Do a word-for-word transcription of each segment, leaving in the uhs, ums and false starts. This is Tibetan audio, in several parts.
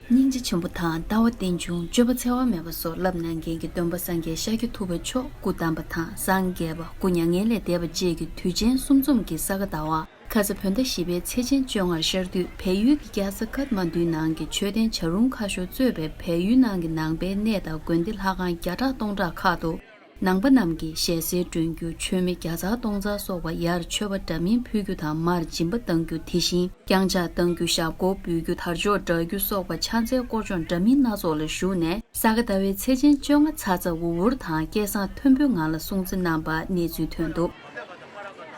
སྙིང་རྗེ་ཆེན་པོ་དང་ལྟ་བ་རྟེན་འབྱུང་སྤྱོད་པ་འཚེ་བ་མེད་པ་སོགས་བསླབ་གནང་མཁན་གྱི་སྟོན་པ་སངས་རྒྱས་ཤཱཀྱ་ཐུབ་པ་མཆོག་སྐུ་བལྟམས་པ་དང་སངས་རྒྱས་པ་སྐུ་མྱ་ངན་ལས་འདས་པ་བཅས་ཀྱི་དུས་ཆེན་གསུམ་འཛོམས་ཀྱི་ས་ག་ཟླ་བ། ཁ་ས་བོད་ཟླ་བཞི་པའི་ཚེས་ཆེན་བཅོ་ལྔར་ཤར་དུས་བལ་ཡུལ་གྱི་རྒྱལ་ས་ཀཏ་མན་ཌུའི་ནང་གི་མཆོད་རྟེན་བྱ་རུང་ཁ་ཤོར་གཙོས་པའི་བལ་ཡུལ་ནང་གི་ནང་པའི་གནས་དང་དགོན་སྡེ་ལྷ་ཁང་བརྒྱ་ཕྲག་སྟོང་ཕྲག་ཁག་ཏུ། ནང་པ་རྣམས་ཀྱིས་ཞལ་ཟས་སྒྲོན་རྒྱུ། མཆོད་མེ་བརྒྱ་ཚར་སྟོང་ཚར་སོགས་པ་ཡར་མཆོད་པ་འདྲ་མིན་ཕུལ་རྒྱུ་དང་མར་སྦྱིན་པ་གཏང་རྒྱུ། དེ་བཞིན་བརྐྱང་ཕྱག་གཏང་རྒྱུ། ཞབས་སྐོར་འབུལ་རྒྱུ། དར་ལྕོག་སྒྲག་རྒྱུ་སོགས་པ་ཕྱག་འཚལ་སྐོར་སྦྱོང་འདྲ་མིན་སྣ་ཚོགས་ལ་ཞུགས་ནས་ས་ག་ཟླ་བའི་ཚེས་ཆེན་བཅོ་ལྔ་ཚ་ཚ་འུར་འུར་དང་སྐད་གསང་མཐོན་པོའི་ངང་ལ་སྲུང་བརྩི་གནང་པ་གནས་ཚུལ་ཐོན་འདུག་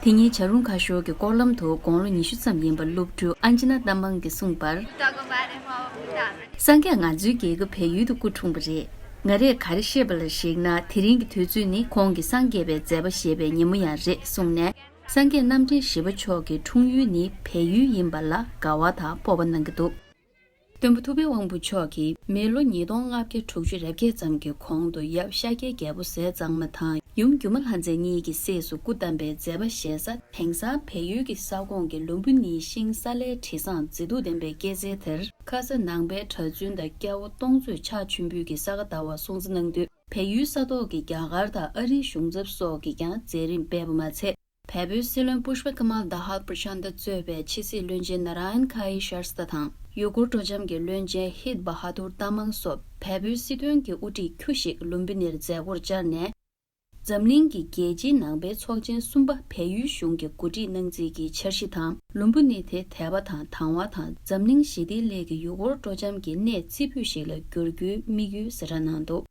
དེ་ཉིན་བྱ་རུང་ཁ་ཤོར་གྱི་སྐོར་ལམ་དུ་དགུང་ལོ་ཉི་ཤུ་ཙམ་ཡིན་པ་སློབ་ཕྲུག་ཨན་ཅི་ན་ཏ་མང་གིས་གསུངས་པར། སངས་རྒྱས་ང་ཚོའི་རྒྱལ་ཁབ་བལ་ཡུལ་དུ་སྐུ་འཁྲུངས་པ་རེད། ང་རས་ག་རེ་ཤེས་པ་ལ་གཞིགས་ན་དེ་རིང་གི་དུས་ཚོད་ནི་ཁོང་གི་སངས་རྒྱས་པའི་མཛད་པ་བཞེས་པའི་ཉིན་མོ་ཡང་རེད་གསུངས་ནས། སངས་རྒྱས་རྣམ་འདྲེན་བཞི་པ་མཆོག་གི་འཁྲུངས་ཡུལ་ནི་བལ་ཡུལ་ཡིན་པ་ལ་དགའ་བ་དང་སྤོབས་པ་གནང་གི་འདུག་སྟོན་པ་ཐུབ་པའི་དབང་པོ་མཆོག་གིས་མི་ལོ་ཉིས་སྟོང་ལྔ་བརྒྱ་དྲུག་ཅུ་རེ་བརྒྱད་ཙམ་གྱི་གོང་དུ་ཡབ་ཤཱཀྱའི་རྒྱལ་པོ་ཟས་གཙང་མ་དང་ཡུམ་སྒྱུ་མ་ལྷ་མཛེས་གཉིས་ཀྱི་སྲས་སུ་སྐུ་བལྟམས་པའི་མཛད་པ་བཞེས་ས་དེང་སང་བལ་ཡུལ་གྱི་ས་ཁོངས་ཀྱི་ལུམ་བི་ནི་ཤིང་ས་ལའི་དྲི་བཟང་མཛེས་སྡུག་ལྡན་པའི་སྐྱེད་ཚལ་དེར། ཁ་ས་ནང་པའི་གྲྭ་བཙུན་དང་སྐྱ་བོ་སྟོང་ཚོས་ཕྱག་མཆོད་འབུལ་གྱིས་ས་ག་ཟླ་བ་སྲུང་བརྩི་གནང་དུས། བལ་ཡུལ་ས་ཐོག་གི་རྒྱ་གར་དང་ཨ་རིའི་གཞུང་ཚབ་སོགས་ཀྱིས་ཀྱང་མཛད་རིམ་སྤེལ་བ་མ་ཚད། བལ་པོའི་སྲིད་བློན་པུཤ་པ་ཀ་མལ་དཱ་ཧལ་པྲ་ཅན་ད་གཙོས་པའི་ཕྱི་སྲིད་བློན་ཆེན་ན་ར་ཡན་ཁ་ཡི་ཤར་སྟ་དང་། ཡུ་གུར་སྤྲོ་འཆམ་གྱི་བློན་ཆེན་ཧིད་བྷ་ཧ་དུར་ཏ་མང་སོགས་བལ་པོའི་སྲིད་དོན་གྱི་དབུ་ཁྲིད་ཁྱུ་ཞིག་ལུམ་བི་ནིར་མཛད་སྒོར་བཅར་ནས། འཛམ་གླིང་གི་རྒྱལ་སྤྱིའི་ནང་པའི་ཚོགས་ཆེན་གསུམ་པ་བལ་ཡུལ་གཞུང་གིས་གོ་སྒྲིག་གནང་རྩིས་ཀྱི་འཆར་གཞི་དང་། ལུམ་བི་ནི་དེ་དད་པ་དང་དང་བ་དང་འཛམ་གླིང་ཞི་བདེའི་སླད་ཀྱི་ཡུ་གུར་སྤྲོ་འཆམ་གྱི་གནས་རྩེ་ཕུད་ཞིག་ལ་བསྒྱུར་རྒྱུའི་དམིགས་ཡུལ་གསལ་བསྒྲགས་གནང་འདུག་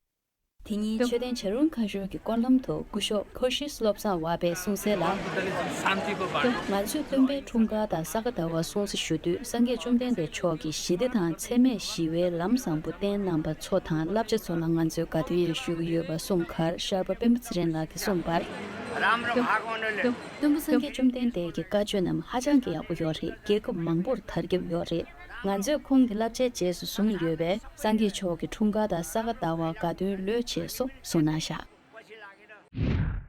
དེ་ཉིན་མཆོད་རྟེན་བྱ་རུང་ཁ་ཤོར་གྱི་སྐོར་ལམ་དུ་སྐུ་ཞབས་ཁོ་ཤིས་བློ་བཟང་བ་པས་གསུངས་གསལ་ལ། ང་ཚོས་སྟོན་པའི་འཁྲུངས་སྐར་དང་ས་ག་ཟླ་བ་སྲུང་བརྩི་ཞུ་དུས་སངས་རྒྱས་བཅོམ་ལྡན་འདས་མཆོག་གིས་ཞི་བདེ་དང་འཚེ་མེད་ཞི་བའི་ལམ་བཟང་པོ་བསྟན་གནང་པ་ཚོ་དང་བསླབ་བྱ་ཚོ་ལ་ང་ཚོས་དགའ་སྟོན་ཡང་ཞུ་གི་ཡོད་པ་གསུངས་ཁར་ཤར་པ་སྤེན་པ་ཚེ་རིང་ལགས་ཀྱིས་གསུངས་པར། སྟོན་པ་སངས་རྒྱས་བཅོམ་ལྡན་འདས་ཀྱི་བཀའ་ཆོས་རྣམས་ཧ་ཅང་གི་ཡག་པོ་ཡོད་རེད། རྒྱལ་ཁབ་མང་པོར་དར་ཁྱབ་ཡོད་རེད། ང་ཚོས་ཁོང་གི་བསླབ་བྱའི་རྗེས་སུ་བཟུང་ཡོད་པས་སངས་རྒྱས་མཆོག་གི་འཁྲུངས་སྐར་དང་ས་ག་ཟླ་བ་དགའ་སྟོན་ལོས་བྱེད་སོགས་གསུངས་གནང་བཞག